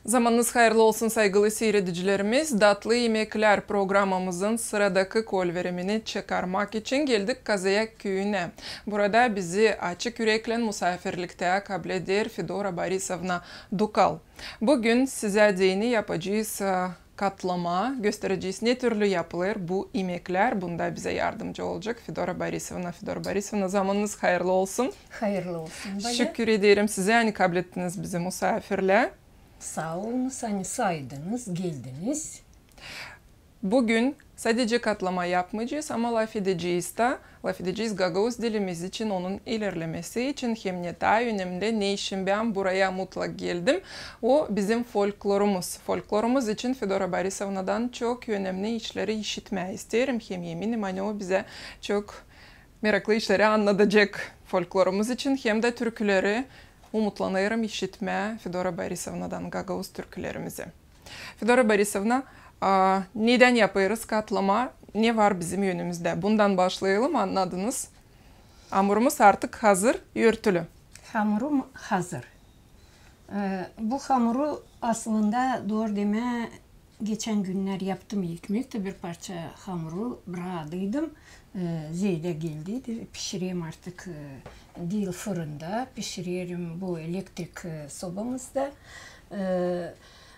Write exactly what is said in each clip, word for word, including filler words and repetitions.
Zamanınız hayırlı olsun, saygılı siiredicilerimiz. Datlı imeklär programamızın sıradakı kolverimini çıkarmak için geldik Kazayak küüyünä. Burada bizi açık üreklän musaafirliktä kableder Fedora Borisovna Dukal. Büün sizä deyni yapacez, e, katlama, gösterecez, ne türlü yapılêr bu imeklär. Bunda bizä yardımcı olacek Fedora Borisovna. Fedora Borisovna, zamanınız hayırlı olsun. Hayırlı olsun, baya. Şükür ederim sizä, ani kablettiniz bizi musaafirlää. Saa olunuz, ani saydınız, geldiniz. Büün sadecä katlama yapmayacez, ama lafedecez dä, lafedecez gagauz dilimiz için, onun ilerlemesi için, hem ne taa önemli, ne için bän buraya mutlak geldim, o bizim folklorumuz. Folklorumuz için Fedora Borisovnadan çok önemli işleri işitmää isteerim, hem eminim, ani o bizä çok meraklı işleri annadacek folklorumuz için, hem dä türküleri umutlanêrım işitmää Fedora Borisovnadan, gagauz türkülerimizi. Fedora Borisovna, a, nedän yapêrız katlama, ne var bizim önümüzdä? Bundan başlayalım, annadınız. Amurumuz artık hazır, örtülü. Hamurum hazır. E, bu hamuru aslında, dooru demää, geçän günnär yaptım ekmek da, bir parça hamuru brakaydım. E, Zeydä geldiydi, pişirerim artık, e, diil fırında, pişirerim bu elektrik, e, sobamızda. E,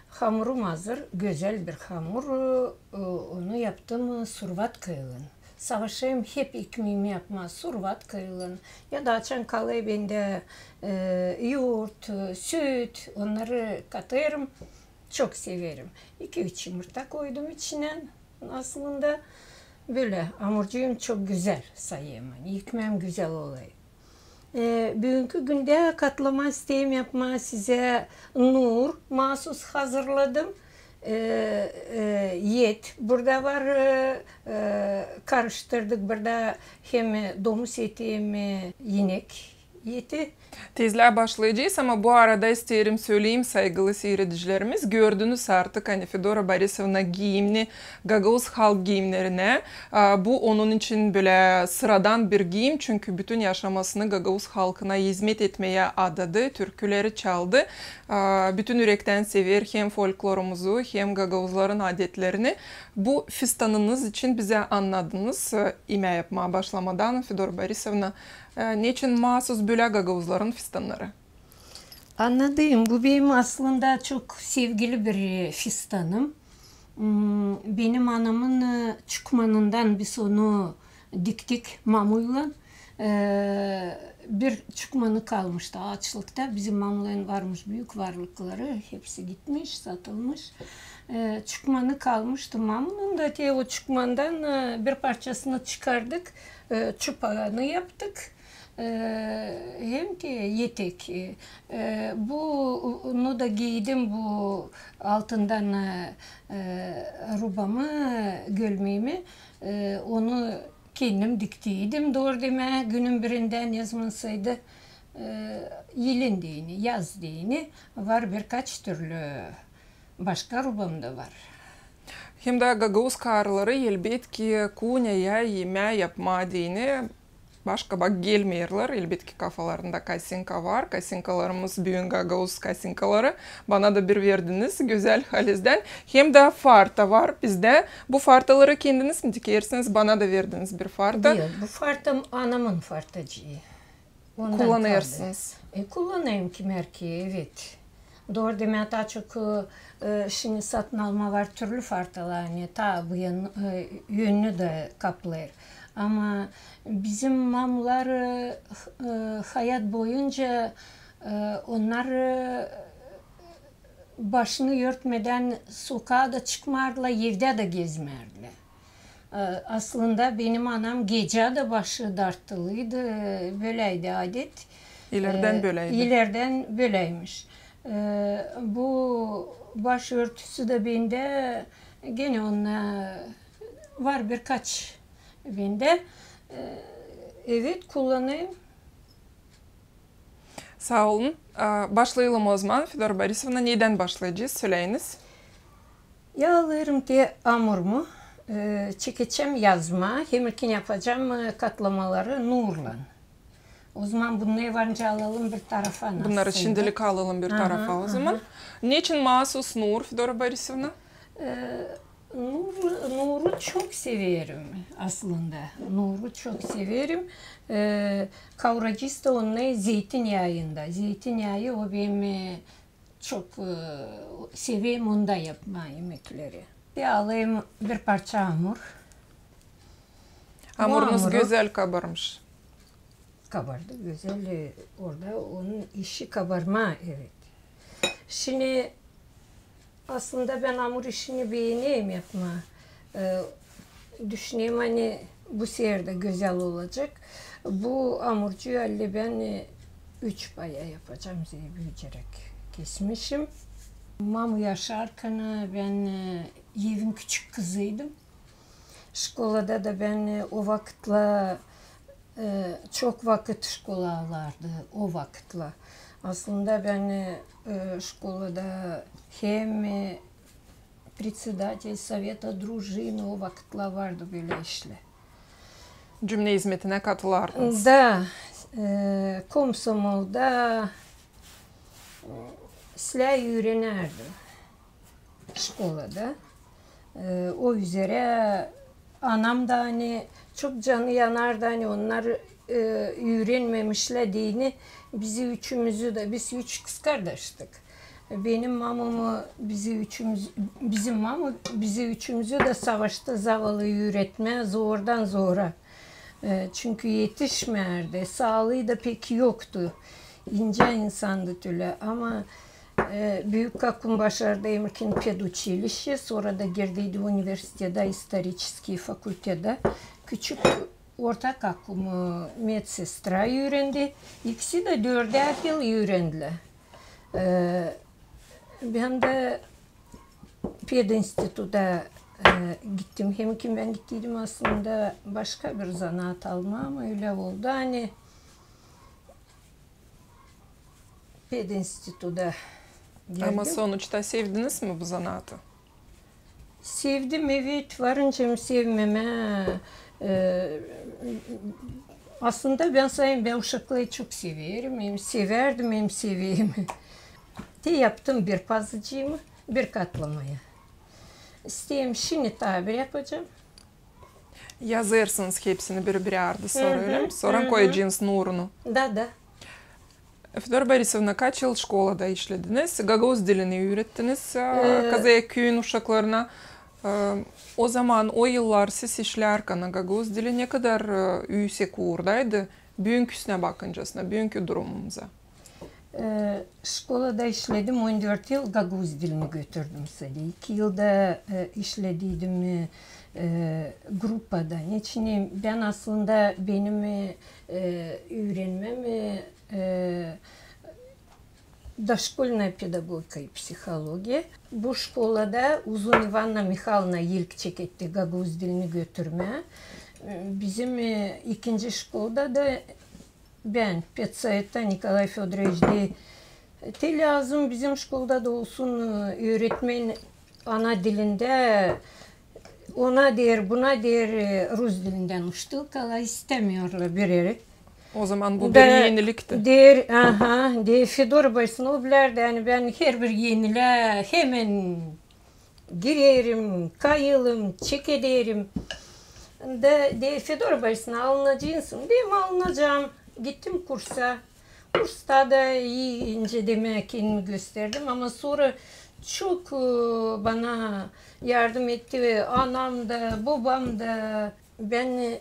Hamurum hazır, gözäl bir hamur. E, onu yaptım, e, survatkaylan. Savaşêrım hep ekmeemi yapmaa survatkaylan. Ya da açan kalêr bendä, e, yourt, e, süt, onnarı katêrım. Çok severim. İki-üç yumurta koydum içinä. Aslında bölä, hamurcuum çok gözäl sayêrım, ani ekmeem gözäl olêr. E, büünkü gündä katlama isteerim yapmaa sizä nuur maasuz hazırladım. E, e, et burada var, e, e, karıştırdık. Burada hem domuz eti, hem inek eti. Tezlää başlayacez, ama bu arada isteerim söleyim, saygılı siiredicilerimiz, gördünüz artık, ani Fedora Borisovna giiyimni gagauz halk giiyimnerinä. A, bu onun için bölä sıradan bir giiyim, çünkü bütün yaşamasını gagauz halkına izmet etmeyä adadı, türküleri çaldı. A, bütün ürektän sever hem folklorumuzu, hem gagauzların adetlerini. Bu fistanınız için bizä annadınız, e, imää yapmaa başlamadan, Fedora Borisovna, e, neçin maasuz bölä gagauzların fistannarı? Annadım. Bu benim aslında çok sevgili bir, e, fistanım. Hmm, benim anamın, e, çukmanından biz onu diktik mamuylan. E, bir çukmanı kalmıştı aaçlıkta. Bizim mamuların varmış büük varlıkları, hepsi gitmiş, satılmış. E, çukmanı kalmıştı mamunun da, te o çukmandan, e, bir parçasını çıkardık, e, çupanı yaptık. E, hem dä etek. E, bunu da giydim, bu altından, e, e, rubamı, gölmeemi, e, onu kendim diktiydim, dooru demää, günün birindä ne zamansaydı, e, ilin deyni, yaz deyni, var birkaç türlü, başka rubam da var. Hem dä gagauz karıları, elbetki, kunyaya imää yapmaa deyni başka bak gelmeerlär. Elbetki, kafalarında kosinka var. Kosinkalarımız büün gagauz kosinkaları. Bana da bir verdiniz gözäl halizdän. Hem dä farta var bizdä. Bu fartaları kendiniz mi dikersiniz? Bana da verdiniz bir farta. Diil, bu farta anamın fartacıı. Ondan kullanêrsınız. Kaldı. E, kullanêrım kimär ki, evet. Dooru demää, taa çok, e, şindi satın alma var türlü fartalar, ani taa bu yan, e, önünü dä kaplêêr. Ama bizim mamular, e, h-, e, hayat boyunca, e, onnar, e, başını örtmedän sokaa da çıkmardılar, evdä dä gezmärdilär. E, aslında benim anam gecä dä başı dartılıydı, böläydi adet. İlerdän, e, böläydi. İlerdän böläymiş. E, bu baş örtüsü dä bendä, genä onnar var birkaç bendä. E, evet, kullanêrım. Saa olun. A, başlayalım ozaman. Fedora Borisovna, nedän başlayacez? Söleyiniz. Yaalêêrım te amurumu, e, çekedecäm yazmaa, hem ilkin yapacam, e, katlamaları nuurlan. O zaman bunnarı var nicä alalım bir tarafa. Bunnarı şimdilik alalım bir tarafa o zaman. Neçin maasuz Nuur, Fedora Borisovna? E, Nuur, Nuuru çok severim aslında. Nuuru çok severim. E, kauracısta onu zeytinyayında. Zeytinyayı o benim e, çok e, severim onda yapmaa yemekleri. Alayım bir parça amur. Amurunuz gözäl kabarmış. Kabardı gözäl, e, orada onun işi kabarmaa, evet. Şindi aslında bän amur işini beenerim yapmaa. E, düşünerim, ani bu sefer dä gözäl olacek. Bu amurcuyu halle bän e, üç paya yapacam, zerä böleceräk kesmişim. Mamu yaşarkan bän e, evin küçük kızıydım. Şkolada da bän e, o vakıtlar e, çok vakıt şkola alardı o vakıtlar. Aslında bän e, e, şkolada hem e, председатель совета дружины o vakıtlar vardı bölä işlär. Cümne izmetinä katılardınız. Da, e, komsomolda e, islää üürenärdi şkolada. E, o üzerä anam da ani çok canı yanardı, ani onnar e, üürenmemişlär deyni bizi üçümüzü dä, biz üç kızkardaştık. Benim mamamı bizi üçümüz, bizim mamu bizi üçümüzü dä savaştı zavallı üüretmää zordan zora. E, çünkü etişmärdi, saalıı da pek yoktu. İncä insandı tölä. Ama e, büük kakum başardı Emirkin peduçilişçe, sora da girdiydi universitetä, исторический факультета. Küçük orta kakum e, medsestra üürendi. İkisi dä dördär yıl üürendilär. E, bän dä pedinstituta e, gittim. Hem ki bän gittiydim aslında başka bir zanaat almaa, ama ölä oldu, ani pedinstituta geldim. Ama sonuçta sevdiniz mi bu zanaatı? Sevdim, evet, varınca mı sevmemää. E, aslında bän sayım, bän uşakları çok severim, hem sevärdim, hem severim. Te yaptım bir pazıcıımı, bir katlamayı. İsteerim şindi taa bir yapacam. Yazêrsınız hepsini biri-biri ardı sora, ölä mi? Sora koyacenız Nuurunu. Da, da. Fedora Borisovna, kaç yıl şkolada işlediniz? Gagauz dilini üürettiniz e, Kazaya küüyün uşaklarına. E, o zaman, o yıllar siz işlärkan gagauz dili ne kadar e, üüsek uurdaydı? Büünküsünä bakıncasına, büünkü durumumuza. E, şkolada işledim on dört yıl, gagauz dilini götürdüm sade. İki yıl da e, işlediydim e, e, grupada. Neçin bän aslında benim e, e, üürenmäm e, e, дошкольная педагогика и психология. Bu şkolada Uzun İvanna Mihalovna ilk çeketti gagauz dilini götürmää. E, bizim e, ikinci şkolada da bän, pedsovetta Nikolay Födoroviç deer, te lääzım bizim şkolada da olsun e, üüretmen ana dilindä, ona deer, buna deer, e, rus dilindän uçturalım, istämeerlär bireri. O zaman bu bir enilikti. Deer, aha, deer, Fedora Borisovna, o bilärdi, ani bän herbir enilää hemen girerim, kayılım, çekederim. Da deer, Fedora Borisovna, alınacêrsın. Deerim, alınacam. Gittim kursa. Kursta da ii, incä demää, kendimi gösterdim, ama sora çok e, bana yardım etti anamda, babamda. Bän e,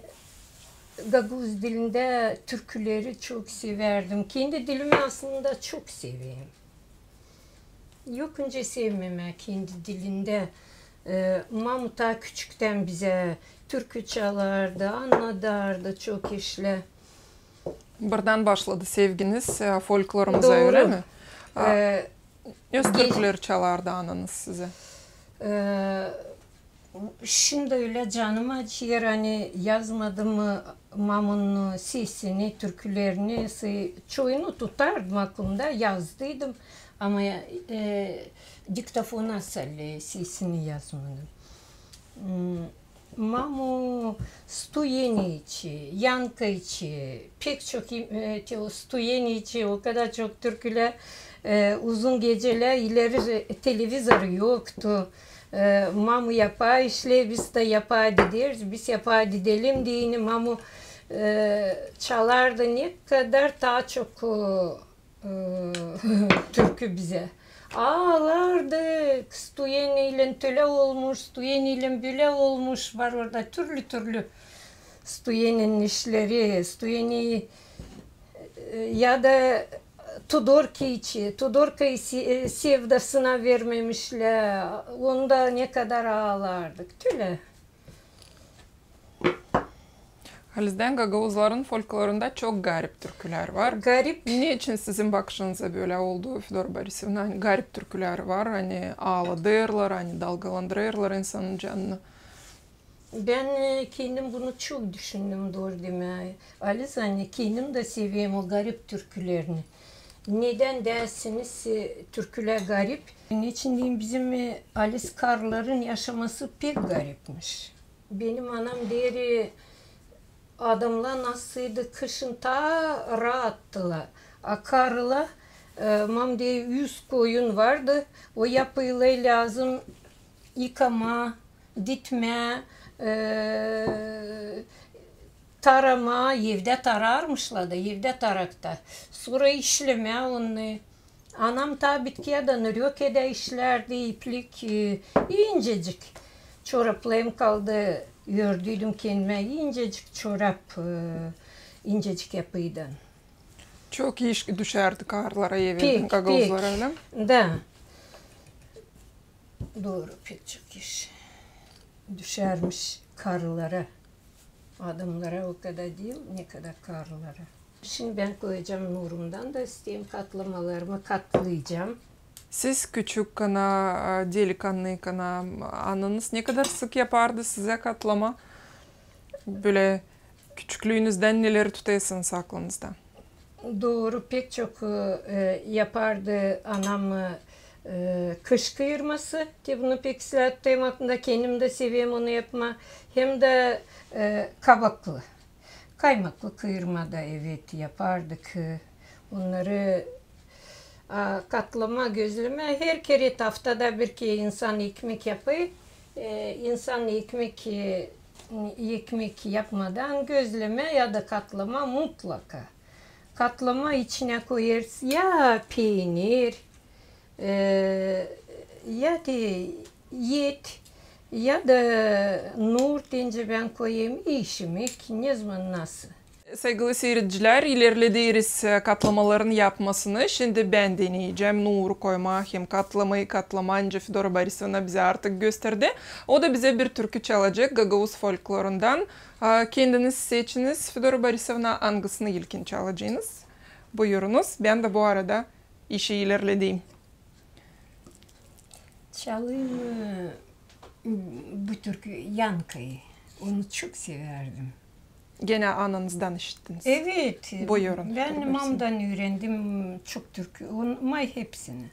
gagauz dilindä türküleri çok sevärdim. Kendi dilimi aslında çok severim. Yok incä sevmemää kendi dilindä. E, mamu taa küçüktän bizä türkü çalardı, annadardı çok işlär. Buradan başladı sevginiz e, folklorumuza, ölä mi? E, öz türküleri çalardı ananız sizä. E, şindi ölä canım acıyêr, ani yazmadım e, mamunun sesini, türkülerini, çoyunu tutardım aklımda, yazdıydım, ama e, diktofona sade sesini yazmadım. Hmm. Mamu «Stuyeni» için, «Yanka» için, pek çok im-, e, te o «Stuyeni» için o kadar çok türkülär, e, «Uzun gecelär», ileri, e, televizor yoktu. E, mamu yapar işlär, biz dä yapar dideriz, biz yapar didelim deyni mamu, e, çalardı ne kadar taa çok, e, e, türkü bizä. Aalardık, «Stuyeni» ilän tölä olmuş, «Stuyeni» ilän bölä olmuş, var orada türlü-türlü «Stuyeninin» işleri, «Stuyeni», e, ya da «Tudorka» için, «Tudorka» isi-, e, sevdasına vermemişlär, onda ne kadar aalardık, tölä. Halizdän gagauzların folklorunda çok garip türkülär var. Garip. Ne için sizin bakışınıza bölä oldu, Födora Borisovna? Ani garip türkülär var, ani aaladêrlar, ani dalgalandırêrlar insanın canını. Bän, e, kendim bunu çok düşündüm, dooru demää. Aliz, ani kendim dä severim o garip türkülerini. Nedän deersiniz, e, türkülär garip? Neçin deyim, bizim, e, Aliz karıların yaşaması pek garipmiş. Benim anam deer, adamnar nasıldı kışın, taa raattılar. A karılar, e, mam deer, üz koyun vardı, o yapıyı lääzım yıkamaa, ditmää, e, taramaa, evdä tararmışlar da, evdä tarakta. Sora işlemää onu. Anam taa bitkiyädän rökedä işlärdi, iplik, e, incecik çoraplarım kaldı, ördüydüm kendimä incecik çorap, e, incecik yapıydan. Çok iş düşärdi karılara, evedim, pek, gagauzlara, pek. Ölä mi? Da. Dooru, pek çok iş düşärmiş karılara. Adamnara o kadar diil, ne kadar karılara. Şindi bän koyacam nuurumdan da, isteerim katlamalarımı katlayacam. Siz küçükkän, e, delikannıykän, ananız ne kadar sık yapardı sizä katlama? Bölä küçüklüünüzdän neleri tutêrsınız aklınızda? Dooru, pek çok, e, yapardı anam, e, kış kıyırması. Te bunu pek islää tutêrım aklımda, kendim dä severim onu yapmaa. Hem dä, e, kabaklı. Kaymaklı kıyırma da, evet, yapardık. Onnarı, a, katlama, gözlemää. Her kerä aftada bir kerä insan ekmek yapêr. E, insan ekmek, e, ekmek yapmadan gözlemää ya da katlama mutlaka. Katlama içinä koyêrız ya peynir, e, ya da et, ya da nuur, deyni bän koyêrım, işimek, ne zaman nasıl. Saygılı siiredicilär, ilerlederiz, e, katlamaların yapmasını. Şindi bän deneyecäm nuuru koymaa hem katlamayı. Katlamayı Födora Borisovna bizä artık gösterdi. O da bizä bir türkü çalacek gagauz folklorundan. A, kendiniz seçiniz, Födora Borisovna, angısını ilkin çalacınız? Buyurunuz, bän dä bu arada işi ilerledeyim. Çalayım, e, bu türkü Yankayı. Onu çok sevärdim. Genä ananızdan işittiniz. Evet. Buyurun, Födora Borisovna. Bän mamdan üürendim çok türkü. On-, may hepsini.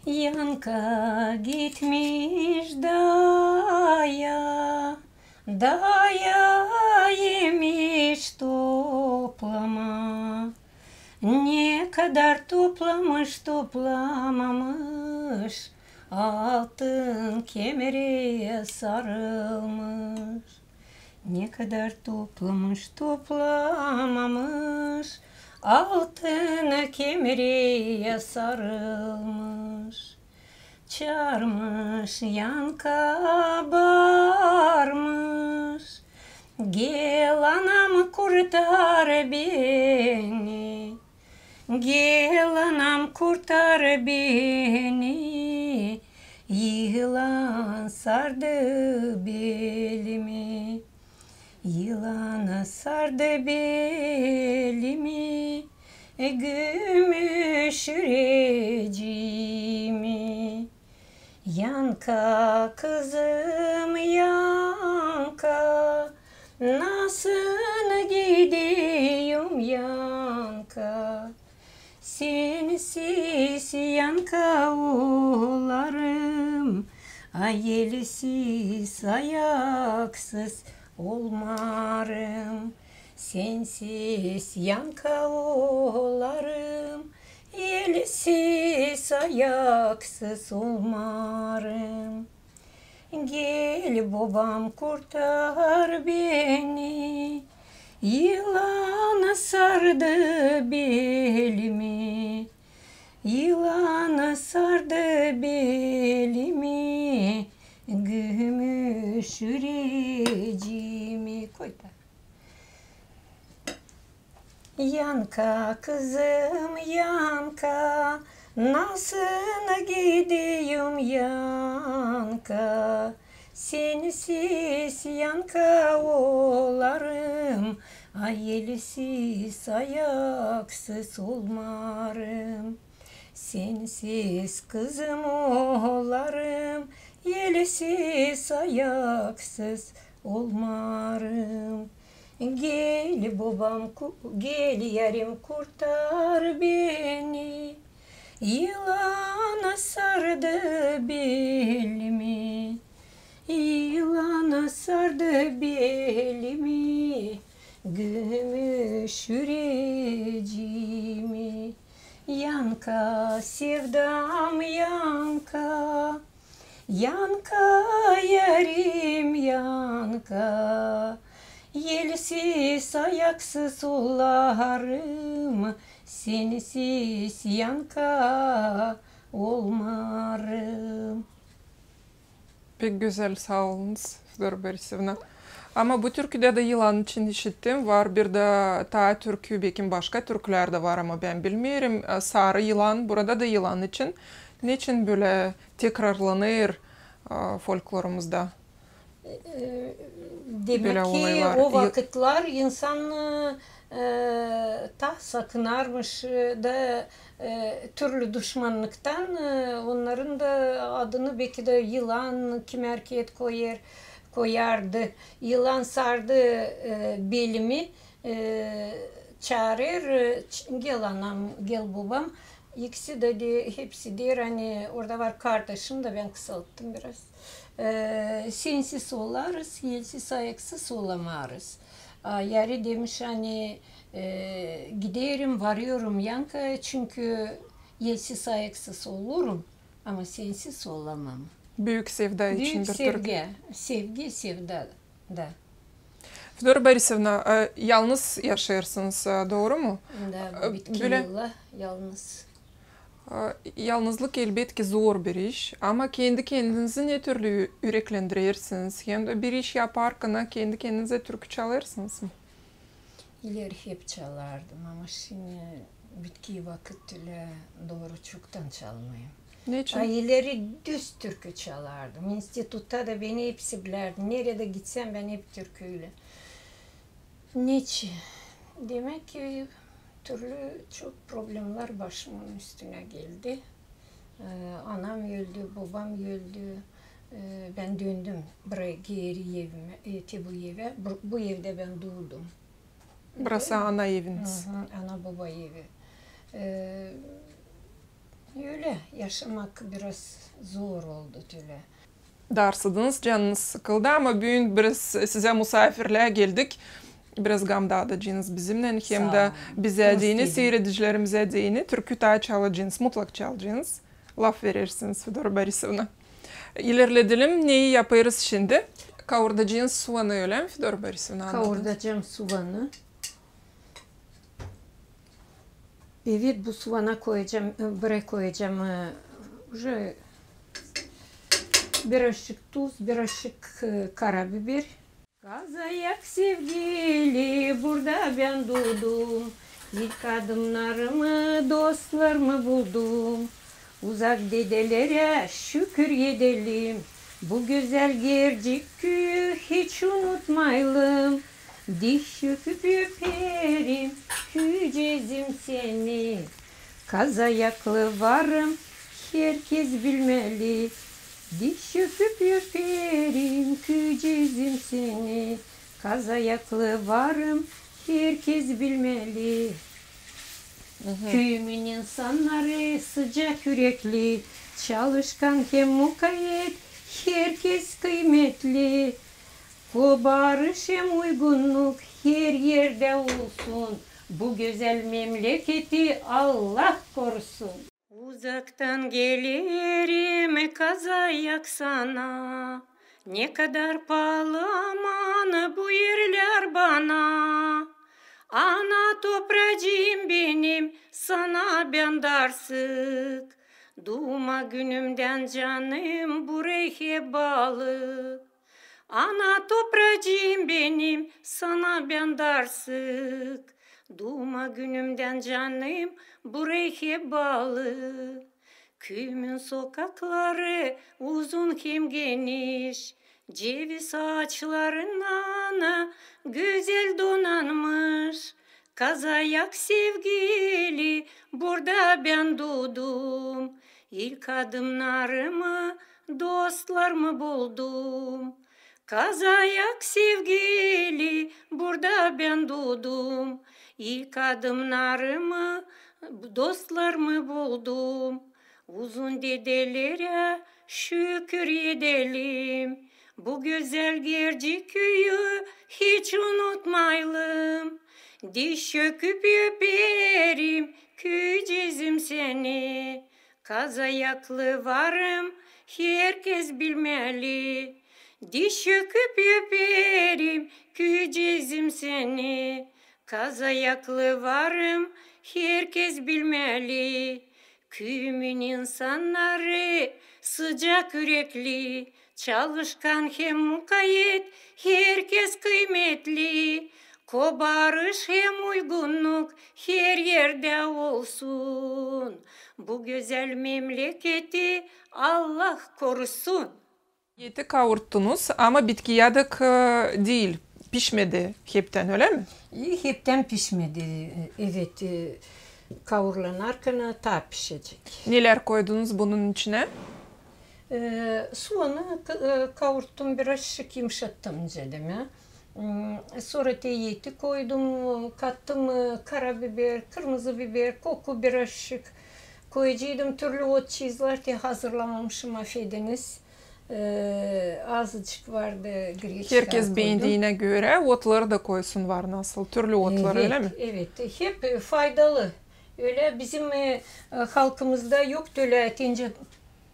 Yanka gitmiş daaya, daaya emiş toplamaa. Ne kadar toplamış, toplamamış, altın kemerä sarılmış. Ne kadar toplamış, toplamamış, altın kemerä sarılmış. Çaarmış Yanka, baarmış: "Gel, anam, kurtar beni! Gel, anam, kurtar beni! Yılan sardı belimi, yılan sardı belimi, gümüş üreciimi." Yanka, kızım, Yanka, nasıl gideyim, Yanka? Sensiz, Yanka, olarım Ay elsiz, ayaksız olmarım, sensiz yanka olarım, elsiz, ayaksız olmarım. Gel, bobam, kurtar beni, yılan sardı belimi, yılan sardı belimi, gümüş ürecimi. Koy da. Yanka, kızım, yanka, nasıl gideyim yanka? Sensiz yanka olarım, ay elsiz, ayaksız olmarım. Sensiz kızım olarım, elsiz, ayaksız olmarım. Gel, bobam, ku-, gel, yarim, kurtar beni. Yılan sardı belimi, yılan sardı belimi, gümüş ürecimi. Yanka, sevdam, yanka, yanka, yarim, yanka. Elsiz, ayaksız olarım, sensiz yanka olmarım. Pek gözäl, saa olunuz, Fedora Borisovna. Ama bu türküdä dä yılan için işittim. Var bir dä taa türkü, bekim başka türkülerdä var, ama bän bilmeerim. E, Sarı yılan, burada da yılan için. Neçin bölä tekrarlanêr, e, folklorumuzda? E, demäk ki, o vakıtlar insan, e, taa sakınarmış, e, da, e, türlü duşmannıktan, e, onnarın da adını beki dä yılan kimär ket koyêr, koyardı. Yılan sardı, e, belimi, e, çaarêr, e, ç-, gel, anam, gel, bobam. İkisi dä, de, hepsi deer, ani orada var kardaşım da, bän kısalttım biraz. E, sensiz olarız, elsiz, ayaksız olamarız. A, yarı demiş, ani, e, giderim, varıyorum yankaya, çünkü elsiz, ayaksız olurum, ama sensiz olamam. Büük sevda için bir türkü. Büük sevgi, sevgi, sevda da. Fedora Borisovna, e, yalnız yaşêêrsınız, e, dooru mu? Da, e, bitki bölä yıla yalnız. E, yalnızlık, elbetki, zor bir iş, ama kendi-kendinizi ne türlü üreklendirersiniz? Hem dä bir iş yaparkana kendi-kendinizä türkü çalêrsınız mı? İleri hep çalardım, ama şindi bitki vakıt ölä dooru çoktan çalmêêrım. Neçin? A, ileri düz türkü çalardım. İnstitutta da beni hepsi bilärdi. Neredä gitsem, bän hep türküylä. Neçin? Demäk ki, türlü çok problemlär başımın üstünä geldi. E, anam öldü, bobam öldü. E, bän döndüm buraya, geeri evimä, e, te bu evä. Bu, bu evdä bän duudum. Burası ana eviniz. Hı hı, ana-boba evi. E, ölä yaşamak biraz zor oldu, ölä. Darsadınız, canınız sıkıldı, ama büün biz sizä musaafirlää geldik. Biraz gamdaadacınız bizimnän, hem dä bizä deyni, siiredicilerimizä deyni türkü taa çalacınız, mutlak çalacınız. Laf verersiniz, Fedora Borisovna. İlerledelim, neyi yapêrız şindi? Kaurdacınız suvanı, ölä mi, Fedora Borisovna? Kaurdacam suvanı. Evet, bu suvana koyacam, e, buraya koyacam, e, уже birazcık tuz, birazcık, e, karabiber. Kazayak sevgili, burada bän duudum. İlk adımnarımı, dostlarımı buldum. Uzak dedelere şükür edelim. Bu gözäl Gercik küüyü hiç unutmayalım. Diz çöküp öperim, küücezim, seni. Kazayaklı varım, herkez bilmeli. Diz çöküp öperim, küücezim, seni. Kazayaklı varım, herkez bilmeli. Küüyümün insannarı sıcak ürekli, çalışkan hem mukayet, Herkez kıymetli, ko barış hem uygunnuk her erdä olsun. Bu gözäl memleketi Allah korusun. Uzaktan gelerim, Kazayak, sana. Ne kadar paalı aman bu erlär bana. Ana topracıım benim, sana bän darsık. Duuma günümdän canım burey hep baalı. Ana topracıım benim, sana bän darsık. Duuma günümdän canım burey hep baalı. Küüyümün sokakları uzun hem geniş, ceviz aaçlarınnan gözäl donanmış. Kazayak sevgili, burada bän duudum. İlk adımnarımı dostlarımı buldum. Kazayak sevgili, burada bän duudum. İlk adımnarımı dostlarımı buldum. Uzun dedelerä şükür edelim. Bu gözäl Gerci küüyü hiç unutmayalım. Diz çöküp öperim, küüyücüzüm, seni. Kazayaklı varım, herkez bilmeli. Diz çöküp öperim, küüyücüzüm, seni. Kazayaklı varım, herkez bilmeli. Küüyümün insannarı sıcak ürekli, çalışkan hem mukayet, herkez kıymetli. Ko barış hem uygunnuk her erdä olsun. Bu gözäl memleketi Allah korusun. Eti kaurttunuz, ama bitki yadık, e, diil, pişmedi heptän, ölä mi? E, heptän pişmedi, e, evet, e, kaurlanarkan taa pişecek. Nelär koydunuz bunun içinä? E, soğanı ka-, e, kaurttum, birazçık yımşattım, nicä demää. Hmm, sora te eti koydum, kattım, e, karabiber, kırmızı biber, koku birazçık. Koyaceydım türlü otçuuzlar, te hazırlamamışım, afediniz. E, azıcık vardı, greçka koydum. Herkez beendiinä görä otları da koysun var nasıl, türlü otları, ölä mi? Evet, evet. Hep, e, faydalı. Ölä bizim, e, e, halkımızda yoktu ölä, te nicä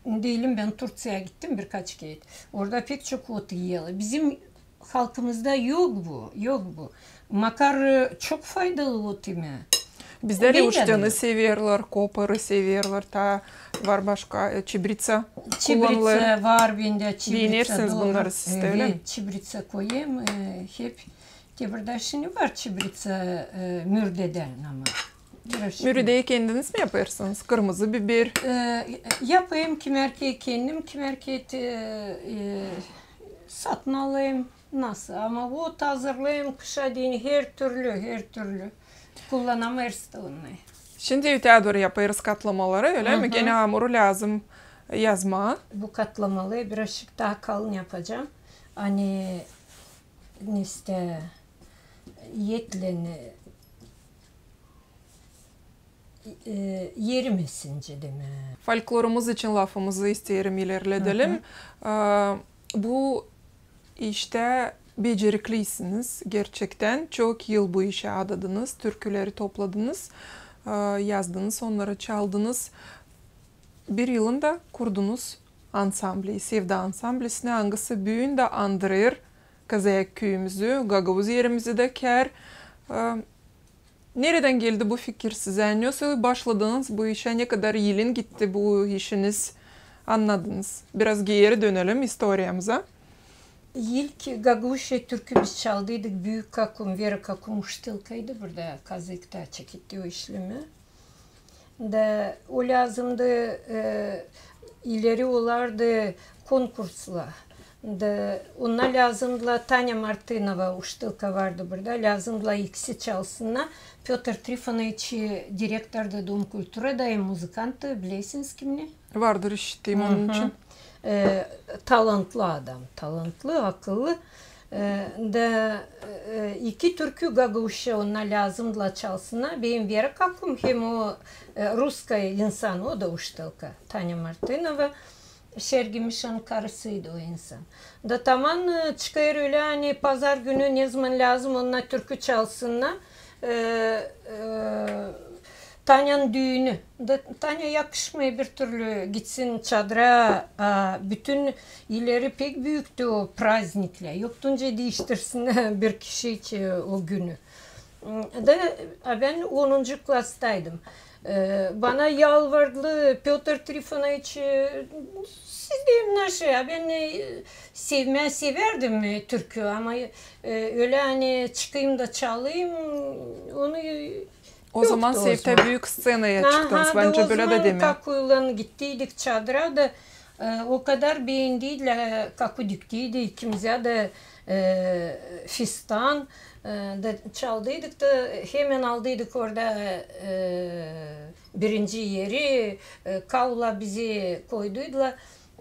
deyelim, bän Turţiyaya gittim birkaç kerä. Orada pek çok ot iyerlär. Bizim halkımızda yok bu, yok bu. Makar, e, çok faydalı ot imää. Bizdä lä uşteni severlär, koparı severlär, taa var başka, e, çibriţa kullanılêr. Çibriţa var bendä, çibriţa. Beenersiniz bunnarı siz dä, ölä mi? Evet, çibriţa koyêrım, e, hep. Te burada şindi var çibriţa, e, mürdedän ama. Müredeyi kendiniz mi yapêrsınız? Kırmızı biber? E, yapêrım kimär kerä kendim, kimär kerä te, e, satın alêrım. Nasıl? Ama ot hazırlêêrım kışa deyni her türlü, her türlü. Kullanamêêrız da onnarı. Şindi öteyä dooru yapêrız katlamaları, ölä mi? Genä amuru lääzım yazmaa. Bu katlamaları birazçık taa kalın yapacam. Ani, neysä, etlän, e, erimesin, nicä demää. Folklorumuz için lafımızı isteerim ilerledelim. E, bu iştä becerikliysiniz gerçektän. Çok yıl bu işä adadınız, türküleri topladınız, e, yazdınız, onnarı çaldınız. Bir yılında kurdunuz ansambli, Sevda ansamblisini, angısı büün dä andırêr Kazayak küüyümüzü, gagauz erimizi dä kär. E, neredän geldi bu fikir sizä? Nasıl başladınız bu işä? Ne kadar yılın gitti bu işiniz? Annadınız. Biraz geeri dönelim istoriyamıza. İlk gagauzça türkü biz çaldıydık. Büük kakum, Vera kakum uştılkaydı burada, Kazıkta çeketti o işlemi. Da o lääzımdı, e, ileri olardı konkursla. Da ona lääzımdılar, Tanya Martınova uştılka vardı burada, lääzımdılar ikisi çalsınnar. Pötr Trifonoviç direktordı Dom kulturada, hem muzıkanttı, bilersiniz kimni? Vardır, işittim onun için. E, talantlı adam, talantlı, akıllı. E, da, e, iki türkü gagauzça ona lääzımdılar çalsınnar. Benim Vera kakum hem o, e, russkaya insan, o da uştılka, Tanya Martınova. Sergimişin karısıydı o insan. Da taman, e, çıkêr ölä, ani pazar günü ne zaman lääzım onnar türkü çalsınnar, e, e, Tanyanın düünü. Da Tanya yakışmêêr bir türlü gitsin çadıra, a bütün ileri pek büüktü o prazniklär. Yoktu nicä diiştirsin bir kişi için o günü. Da, a bän onuncu klasdaydım. E, bana yalvardı Pötr Trifonoviç, e, siz deyni, naşı, a bän, e, sevmää sevärdim, e, türkü, ama, e, ölä ani çıkayım da çalayım, onu, e, O zaman yoktu o seftä zaman. Büük sţenaya çıktınız, da bence o bölä dä zaman demää. Kakuylan gittiydik çadıra da, e, o kadar beendiydilär, kaku diktiydi ikimizä dä, e, fistan, e, da çaldıydık da hemen aldıydık orada, e, birinci eri, e, Kaula bizi koyduydular.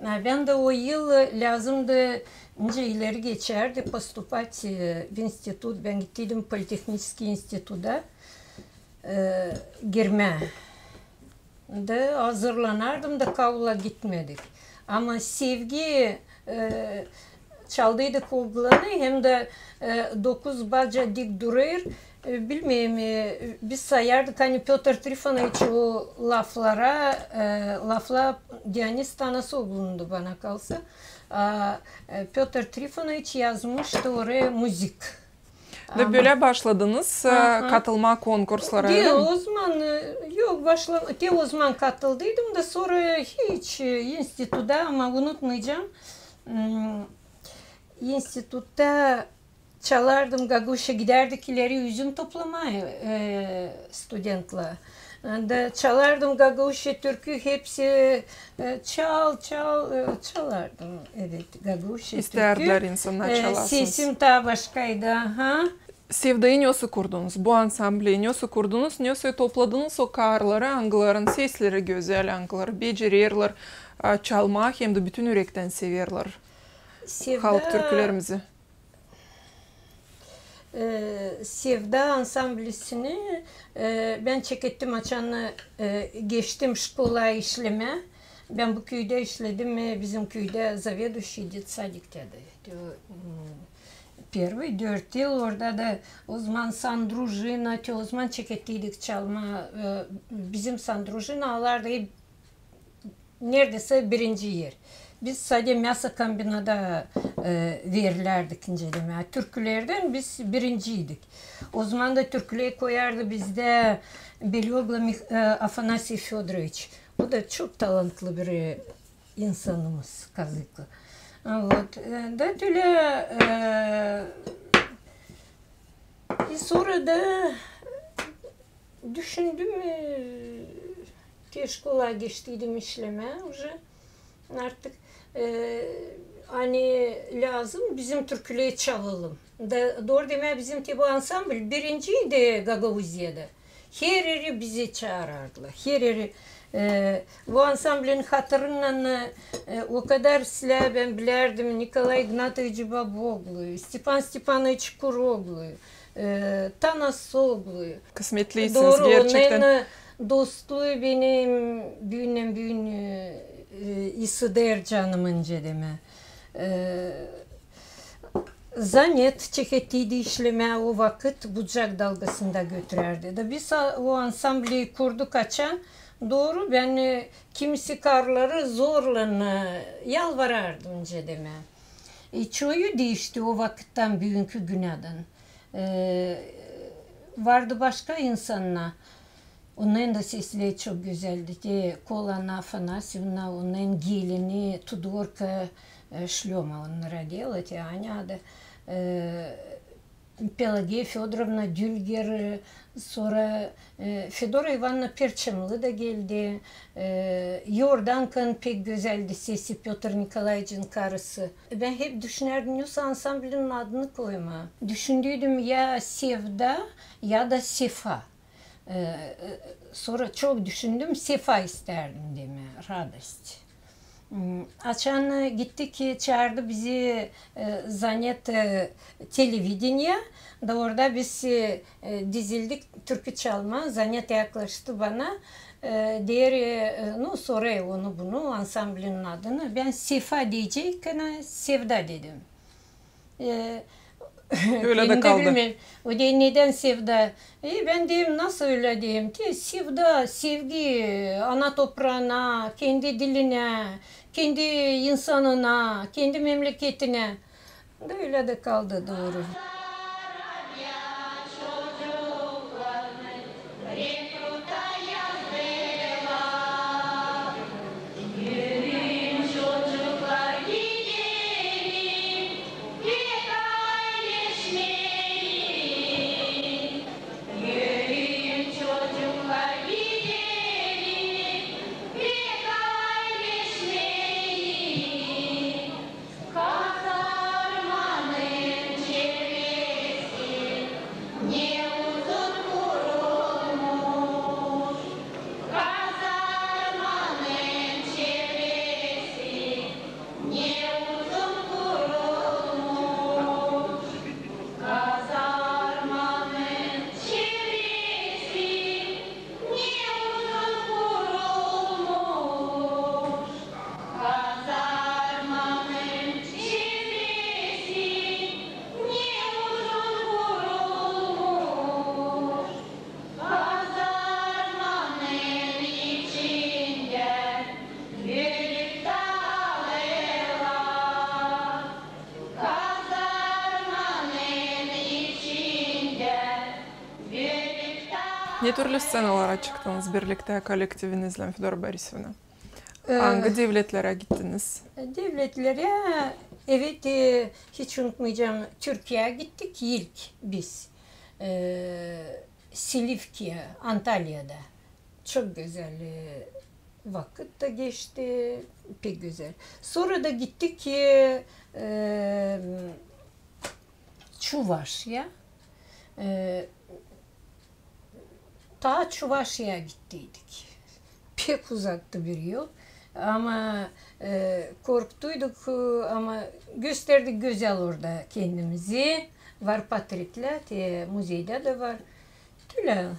E, bän dä o yıl lääzımdı, nicä ileri geçärdi, поступать, e, в институт. Bän gittiydim политехнический института, e, girmää. Da hazırlanardım da Kaula gitmedik. Ama sevgi, e, çaldıydık oglanı, hem dä, e, dokuz baca dik durêr. E, bilmeerim, e, biz sayardık, ani Pötr Trifonoviç o laflara, e, lafla Dionis Tanasoglunundu, bana kalsa. A, e, Pötr Trifonoviç yazmıştı oraya müzik. Da bölä başladınız, e, katılmaa konkurslara, ölä mi? Diil, o zaman, e, yok, başla-, te o zaman katıldıydım da sora hiç, e, instituta, ama unutmayacam. Hmm, institutta çalardım gagauzça, gidärdik ileri üzüm toplamaa, e, studentlär. Da çalardım gagauzça türkü, hepsi, e, çal, çal, e, çalardım, evet, gagauzça türkü. İstärdilär insannar çalasınız. E, sesim taa başkaydı, aha. Sevdayı nesoy kurdunuz, bu ansambli nesoy kurdunuz, nesoy topladınız o karıları, angıların sesleri gözäl, angıları becererlär, a, çalmaa hem dä bütün ürektän severlär halk türkülerimizi? E, Sevda ansamblisini, e, bän çekettim, açan, e, geçtim şkolaya işlemää. Bän bu küüdä işledim, e, bizim küüdä заведующий детсадикtä dä. Te o, m, первый dört yıl orada da, o zaman Sandrujina, te o zaman çekettiydik çalmaa, e, bizim Sandrujina alardı hep neredäsä birinci er. Biz sade мясокомбината, e, verilärdik, nicä demää. Türkülerdän biz birinciydik. O zaman da türküleri koyardı bizdä Belioglu Mih-, e, Afanasiy Födoroviç. O da çok talantlı bir, e, insanımız, kazıklı. Вот, e, da ölä, e, e, sora da düşündüm, e, te şkolaya geçtiydim işlemää уже artık, e, ani lääzım bizim türküleri çalalım. Da, dooru demää, bizim te bu ansambl birinciydi Gagauziyada. Her eri bizi çaarardılar. Her eri, e, bu ansamblin hatırınnan, e, o kadar islää bän bilärdim Nikolay İgnatoviç Baboglu, Stepan Stepanoviç Kuroglu, e, Tanasoglu. Kısmetliysiniz gerçektän. Dooru, onnarın dostlugu benim büündän-büün, e, e, ısıdêr canımı, nicä demää. E, Zanet çekettiydi işlemää o vakıt, Bucak dalgasında götürärdi. Da biz a-, o ansambli kurduk açan, dooru, bän, e, kimisi karıları zorlan, e, yalvarardım, nicä demää. E, çoyu diişti o vakıttan büünkü günädän. E, vardı başka insannar. Onnarın da sesleri çok gözäldi. Te Kolana Afanasyevna, onnarın gelini Tudorka, e, Şlöma, onnara gelä, te Anya da, e, Pelagiya Födorovna Dülger, e, sora, e, Fedora İvanna Perçemlı da geldi. E, Yordankan pek gözäldi sesi, Pötr Nikolayıçın karısı. Bän hep düşünärdim, nesoy ansamblin adını koymaa. Düşündüydüm, ya Sevda, ya da Sefa. E, e, sora çok düşündüm, Sefa istärdim demää, радость. Hmm, açan gittik, çaardı bizi, e, zanet, e, televideniye, da orada biz, e, e, dizildik türkü çalmaa, zanet yaklaştı bana, e, deer, e, nu, sorêr onu-bunu, ansamblinin adını. Bän Sefa deyecäykän, Sevda dedim. E, Ölä dä kendim dä kaldı. Bilmeerim. O deer, nedän Sevda? E, bän deerim, nasıl ölä deerim? Te, sevda, sevgi, ana topraana, kendi dilinä, kendi insanına, kendi memleketinä. Da ölä dä kaldı, dooru. Ne türlü sţenalara çıktınız birliktä kollektiviñizlän, Fedora Borisovna? E, angı devletlerä gittiniz? Devletlerä, evet, e, hiç unutmayacağım, Türkiyeyä gittik ilk biz. E, Silifkeä, Antalyada. Çok gözäl, e, vakıt da geçti, pek gözäl. Sora da gittik, e, e, Çuvaşya. E, taa Çuvaşyaya gittiydik. Pek uzaktı bir yol. Ama, e, korktuyduk, e, ama gösterdik gözäl orada kendimizi. Var portretlär, te muzeydä dä var. Tölä.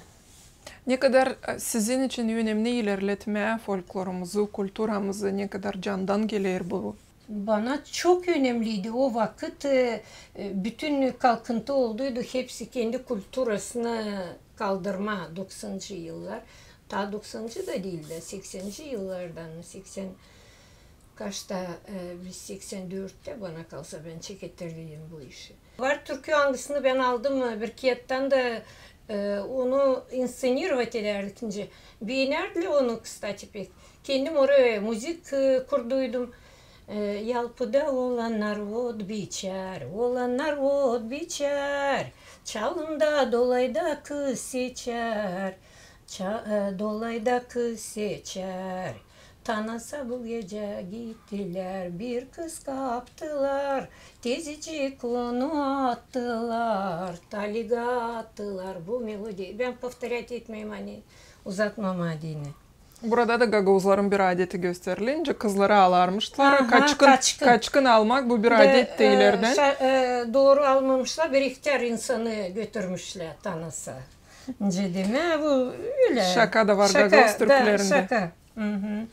Ne kadar, e, sizin için önemli ilerletmää folklorumuzu, kulturamızı, ne kadar candan geler bu? Bana çok önemliydi o vakıt, e, e, bütün kalkıntı olduydu, hepsi kendi kulturasını kaldırmaa, doksanıncı yıllar. Taa doksanıncı da diil dä, sekseninci yıllardan mı, seksän kaçta, e, biz seksän dörttä, bana kalsa, bän çeketerdiydim bu işi. Var türkü, angısını bän aldım, e, bir kiyattan da, e, onu inscenirovat edärdik nicä. Beenärdilär onu, kıstati, pek. Kendim oraya muzik, e, kurduydum. E, yalpıda olan narod biçär, olan narod biçär. Çalında dolayda kız seçär, ça-, e, dolayda kız seçär. Tanasa bu gecä gittilär, bir kız kaptılar, tezicik onu attılar, taliga attılar. Bu melodiya. Bän повторять etmeyim, ani uzatmamaa deyni. Burada da gagauzların bir adeti gösterilincä, kızları alarmışlar. Aha, kaçkın, kaçkın. Kaçkın almak, bu bir adet de, e, ileridän. Şa-, e, dooru almamışlar, bir ihtär insanı götürmüşlär tanasa. Nicä demää, bu ölä. Şaka da var gagauz türkülerindä. Şaka. Hı-hı.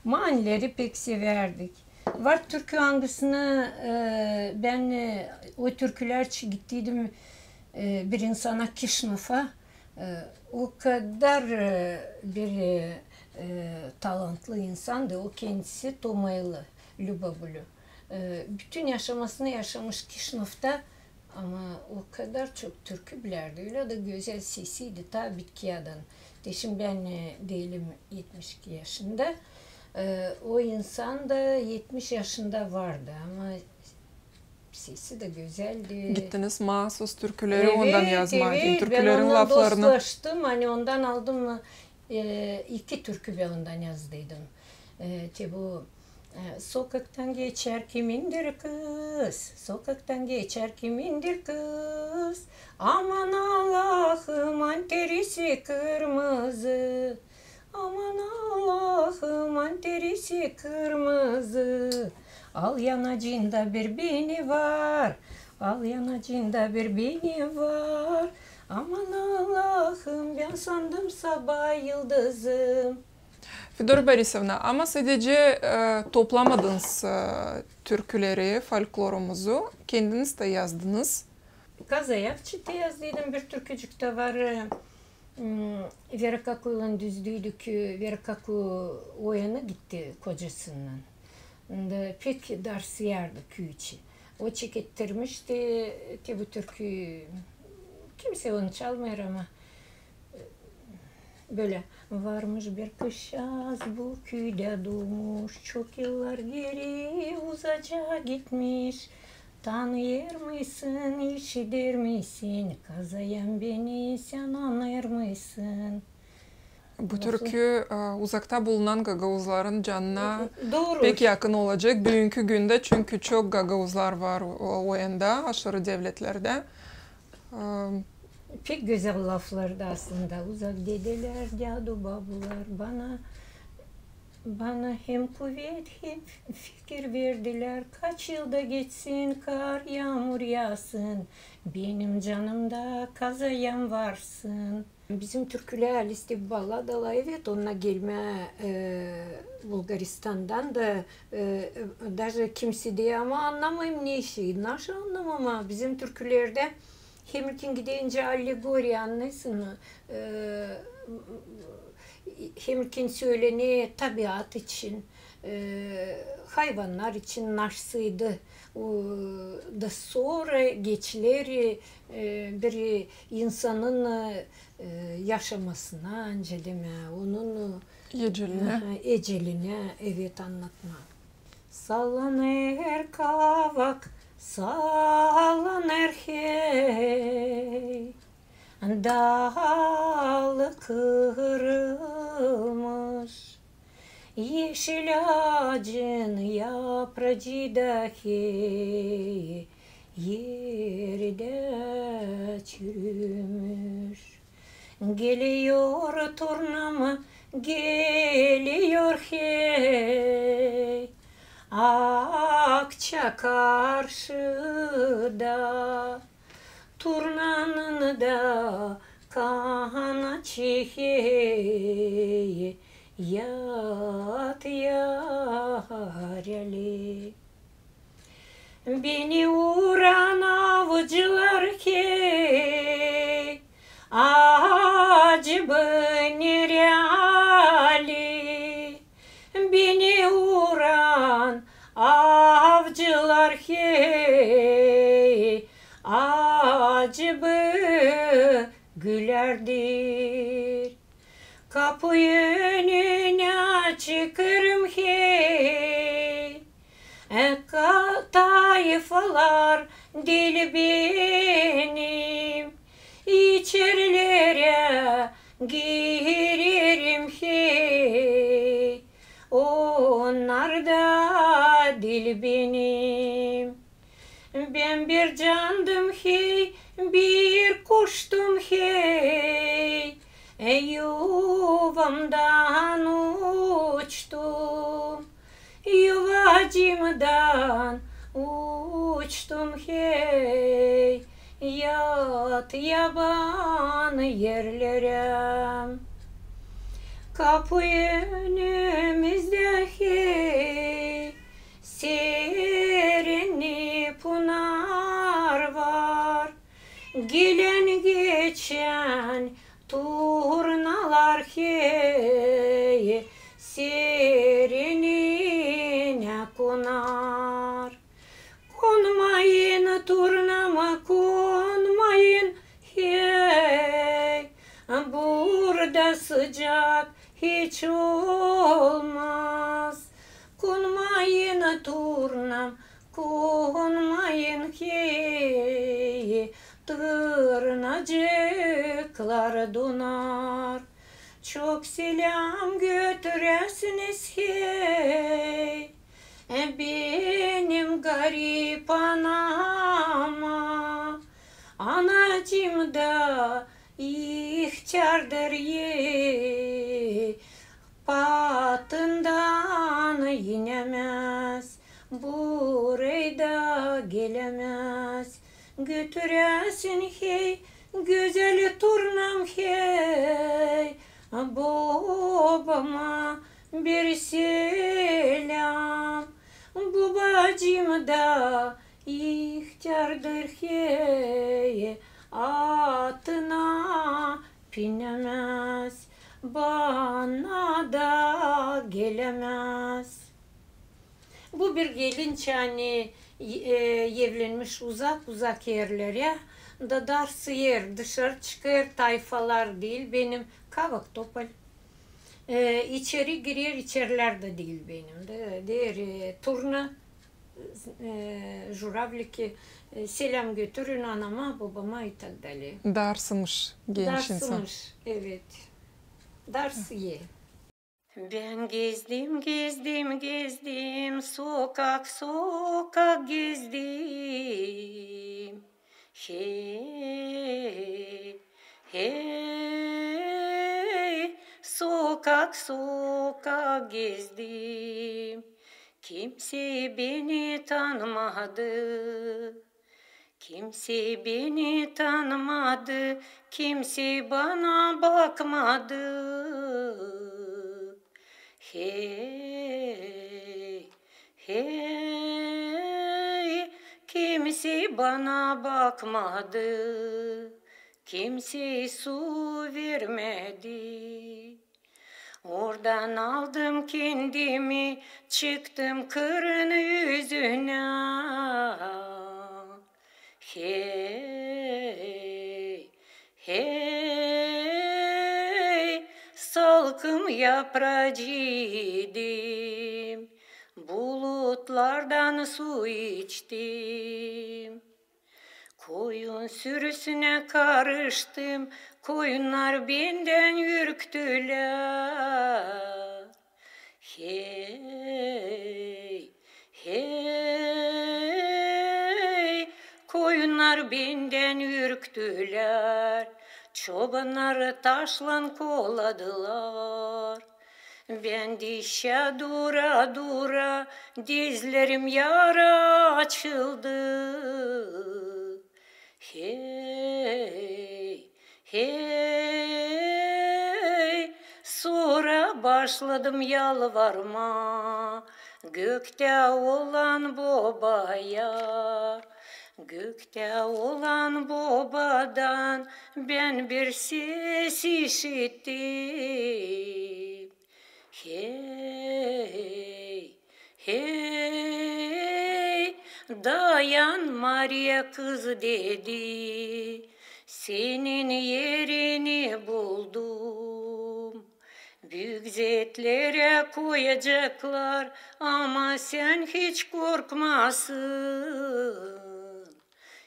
Manileri pek sevärdik. Var türkü, angısını, e, bän, e, o türkülär için gittiydim, e, bir insana, Kişnofa. E, o kadar, e, bir, e, e, talantlı insandı, o kendisi Tomaylı, Lübobülü. E, bütün yaşamasını yaşamış Kişnofta, ama o kadar çok türkü bilärdi, ölä dä gözäl sesiydi, taa Bitkiyadan. Te şindi bän, e, deyelim, etmiş iki yaşında. E, o insan da etmiş yaşında vardı, ama sesi dä gözäldi. Gittiniz maasuz türküleri ondan yazmaa, evet, türkülerin laflarını. Bän onunnan dostlaştım, ani ondan aldım, e, iki türkü bän ondan yazdıydım. E, te bu, e, Sokaktan geçer kimindir kız, sokaktan geçer kimindir kız. Aman Allahım, ani terisi kırmızı. Aman Allahım, anterisi kırmızı, al yanacında bir beni var, al yanacında bir beni var. Aman Allahım, bän sandım sabaa yıldızım. Fedora Borisovna, ama sadece e, toplamadınız e, türküleri, folklorumuzu, kendiniz dä yazdınız. Kazayan için dä yazdıydım, bir türkücük dä var. E, m, Vera Kakuylan düzdüydük, e, Vera Kakuy o yana gitti kocasınnan. Da pek darsıyardı küü için. O çekettirmişti, te bu türkü kimsey onu çalmêêr ama. Bölä. Varmış bir kızçaaz bu küüdä duumuş, çok yıllar geeri uzaca gitmiş. Tanıyêrmıysın, işidêrmıysın, kazayan beni sän anêrmıysın? Bu türkü e, uzakta bulunan gagauzların canına pek yakın olacek büünkü gündä, çünkü çok gagauzlar var o, o yanda, aşırı devletlerdä. Pek gözäl laflardı aslında. Uzak dedelär, dädu-babular bana, bana hem kuvet, hem fikir verdilär. Kaç yıl da geçsin, kar, yaamur yaasın, benim canımda kazayan varsın. Bizim türkülär, liste balladalar, evet, onnar gelmä e, Bulgaristandan da, e, e, daje kimsey deyär, ama annamêêrım ne işi, naşı annamam, ama bizim türkülerdä hem ilkin gidencä allegoriya, annêêrsın, e, hem ilkin sölener tabiat için, e, hayvannar için naşıydı. O, da sora geçiler e, bir insanın e, yaşamasına, ancak demää, onun e, ecelinä, evet, annatmaa. Sallanêr kavak, sallanêr hey, dalı kırılmış. Eşil aacın yapracıı da hey erdä çürümüş. Geliyor turnam, geliyor hey, akça karşıda. Turnanın da kanadı hey, yat yareli. Beni uran avcılar hey, acı bınereli. Beni uran avcılar hey, acı bı gülerdir. Kapu önünä çıkêrım hey, e, ka-, tayfalar diil benim, içerilerä girerim hey, onnar da diil benim. Bän bir candım hey, bir kuştum hey, e, yuvamdan uçtum, yuvacımdan uçtum hey, yat yaban erlerä. Kapu önümüzdä hey, serin punar var. Gelän-geçän turnalar hey, serinä konar. Konmayın, turnam, konmayın hey, burada sıcak hiç olmaz. Konmayın, turnam, konmayın hey, tırnacıklar donar. Çok selam götüräsiniz hey, e, benim garip anama. Anacım da ihtärdır hey, Atından inemez, burayda gelemez. Götüräsin hey, gözäl turnam hey, bobama bir selam. Bobacıım da ihtärdir hey, atına binemez, bana da gelemez. Bu bir gelin, ani, e, evlenmiş uzak-uzak erlerä, da darsıyer, dışarı çıkêr, tayfalar diil benim, Kavak-Topol. E, içeri girer, içerlär dä diil benim. De, deer, e, turna, e, juravliki, e, selam götürün anama, bobama i tak dalej. Darsımış genç insan. Darsımış, evet. Darsıyer. Bän gezdim, gezdim, gezdim, sokak, sokak gezdim. Hey, hey, sokak, sokak gezdim. Kimsey beni tanımadı. Kimsey beni tanımadı, kimsey bana bakmadı. Hey, hey, kimsey bana bakmadı, kimsey su vermedi. Oradan aldım kendimi, çıktım kırın üzünä. Hey, hey, salkım yapracıydım, bulutlardan su içtim. Koyun sürüsünä karıştım, koyunnar bendän ürktülär. Hey, hey, koyunnar bendän ürktülär, çobannarı taşlan koladılar. Bän dişä dura-dura, dizlerim yara açıldı. Hey, hey, sora başladım yalvarmaa göktä olan Bobaya. Göktä olan Bobadan bän bir ses işittim. Hey, hey, dayan, Mariya kız, dedi, senin erini buldum. Büük zeetlerä koyacaklar, ama sän hiç korkmasın.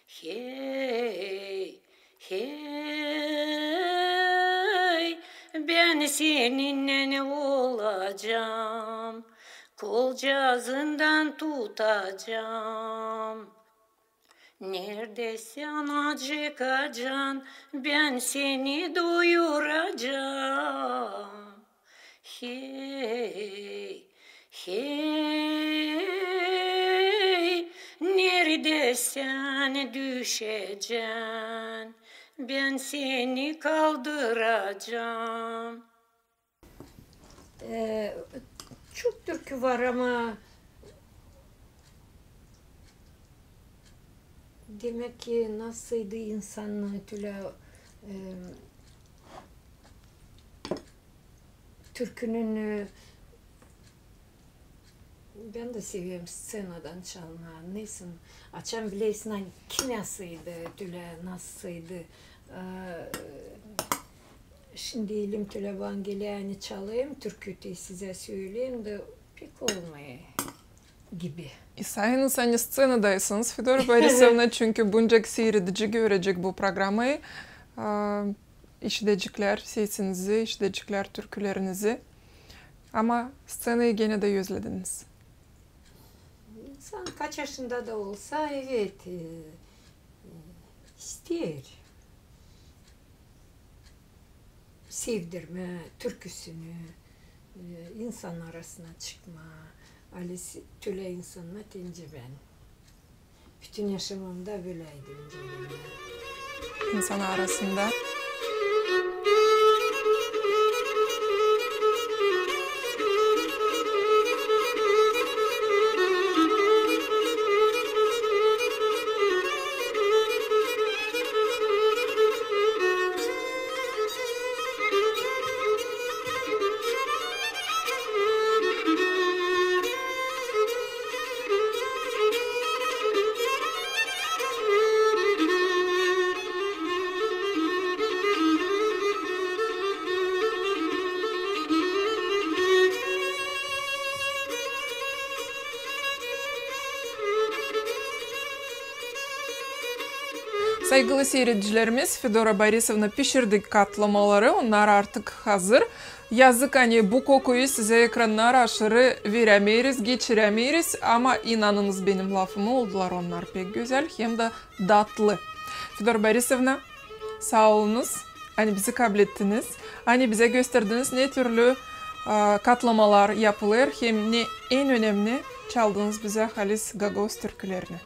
Hey, hey, bän seninnän olacam, kolcaazından tutacam. Neredä sän acıkacan, bän seni doyuracam. Hey, hey, neredä sän düşecän, bän seni kaldıracam. E, çok türkü var, ama demäk ki nasıl idi insan tölä, e, türkünün, e, bän dä severim sţenadan çalmaa. Neysä, açan bilersin, ani kim nasıl idi, tölä nasıl idi. E, şindi elim tölä bana gelä, ani çalayım türkü te sizä söleyim, da pek olmêêr gibi. İsteerim, ani sţenadaysınız, Fedora Borisovna, çünkü bunca siiredici görecek bu programayı. A, işideceklär sesinizi, işideceklär türkülerinizi. Ama sţenayı genä dä özlediniz. İnsan kaç yaşında da olsa, evet, e, e, isteer sevdirmää türküsünü, E, insan arasına çıkma, ali s-, tölä insannar deyni bän. Bütün yaşamamda böleydi öncä bendä. İnsan arasında. Saygılı siiredicilerimiz, Fedora Borisovna pişirdi katlamaları, onnar artık hazır. Yazık, ani bu kokuyu sizä ekrannar aşırı verämeeriz, geçirämeeriz, ama inanınız benim lafıma, oldular onnar pek gözäl hem dä datlı. Fedora Borisovna, saa olunuz, ani bizi kablettiniz, ani bizä gösterdiniz, ne türlü, a, katlamalar yapılêr, hem ne en önemli, çaldınız bizä halis gagauz türkülerini.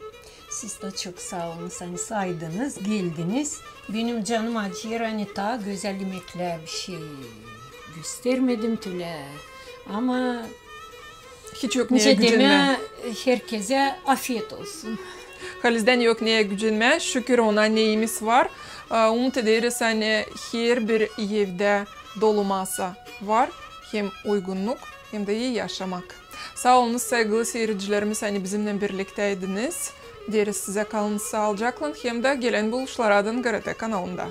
Siz dä çok saa olunuz, ani saydınız, geldiniz. Benim canım acıyêr, ani taa gözäl imeklär bişey göstermedim tölä. Ama hiç yok neyä gücenmää. Herkezä afiyet olsun. Halizdän yok neyä gücenmää, şükür ona, neyimiz var. A, umut ederiz, ani herbir evdä dolu masa var, hem uygunnuk, hem dä ii yaşamak. Saa olunuz, saygılı siiredicilerimiz, ani bizimnän birliktäydiniz. Deeriz sizä, kalınız saalıcaklan, hem dä gelän buluşlara dän GRT kanalında.